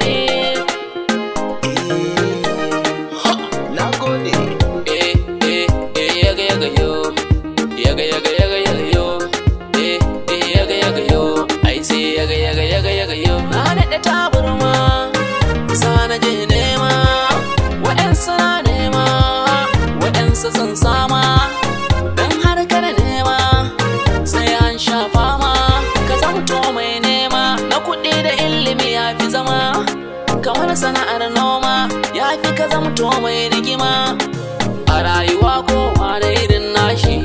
Sharif. Na gode. Eh eh eh, yaga yaga yo, yaga yaga yaga yaga yo, eh eh, yaga yaga yo, ai sai yaga yaga yaga yaga yo. Na naɗe taburma, sana je nema, wa'yansu na nema, wa'yansu sun sama. Dan harkar nema sai an sha fama, ka zamto mai nema na kuɗi da ilimi ya fi zama kamar sana'ar noma, ya fi ka zamto mai rigima a rayuwa. Kowa da irin nashi,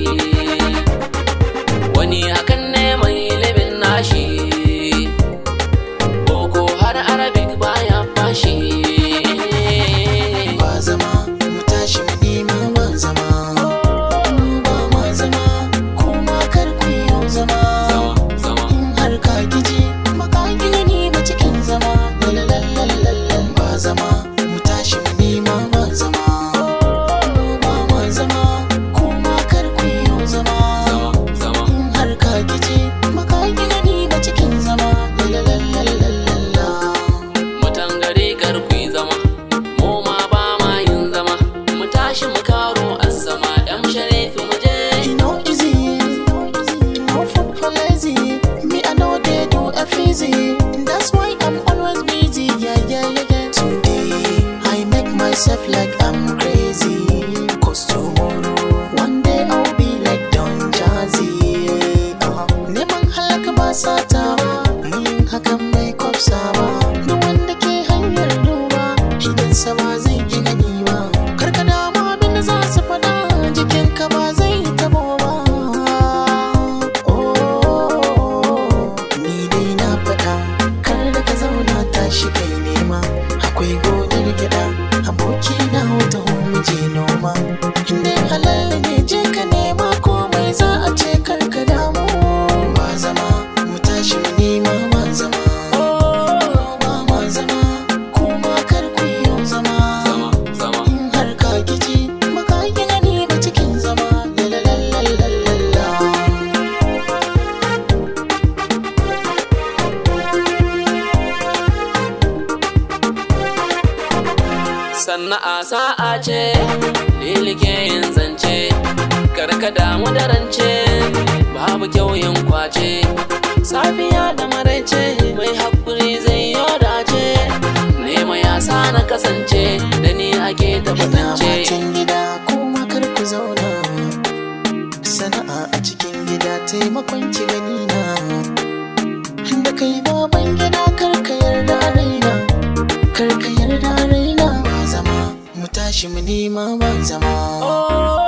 wani akan neman ilimin nashi, boko har Arabic baya fashi. Ba zama, mu tashi mu nema, ba zama. Mu ba ma zama, kuma kar ku yi zama. Zama. In har ka giji, ba ka gini ba cikin zama. Lalalalalalal. Ba zama, mu tashi mu nema, ba zama. Mu ba ma zama, kuma kar ku yi zama. Zama zama. In har ka giji, ba ka gini ba cikin zama. Lalalalalala. Mutan gari, kar ku yi zama, mu ma ba ma yin zama, mu tashi mu karo azzama. M Sharif, mu je. E no easy, no food for lazy. Me, I know they do a fizzy. That's why I'm always busy. Yeah. Today, I make myself like I'm crazy. 'Cause tomorrow, one day I'll be like Don Jazzy. Neman halaka ba sata ba, yin hakan bai kwafsa ba. Duk wanda ke hanyar duba, idan sa ba zai gina ni ba. Karka damu abin da za su faɗa, jikinka ba zai yi tabo ba. Oh, ni dai na faɗa, kar da ka zauna, tashi kai nema. Akwai gonar gyaɗa, aboki na, wata mu je noma. Inda halal ne, je ka nema, komai za a ce, kar ka damu. Ba zama, mu tashi mu nema, ba zama. Ba ma zama, kuma kar ku yi zama. Zama zama. In har ka gici, ba ka gani ba cikin zama. Lalalalalala. Sana'a sa'a ce, lilike yin zance, kar ka damu da rance, babu kyau yin kwace. Safiya da maraice, mai haƙuri zai yi dace. Nema ya sa na kasance, da ni ake Ina tabbatance. matan gida, kuma kar ku zauna. Sana'a a cikin gida, taimakon ki gani na. Da kai baban gida, kar ka yarda a raina. Kar ka yarda a raina. Ba zama, mu tashi mu nema, ba zama. Oh.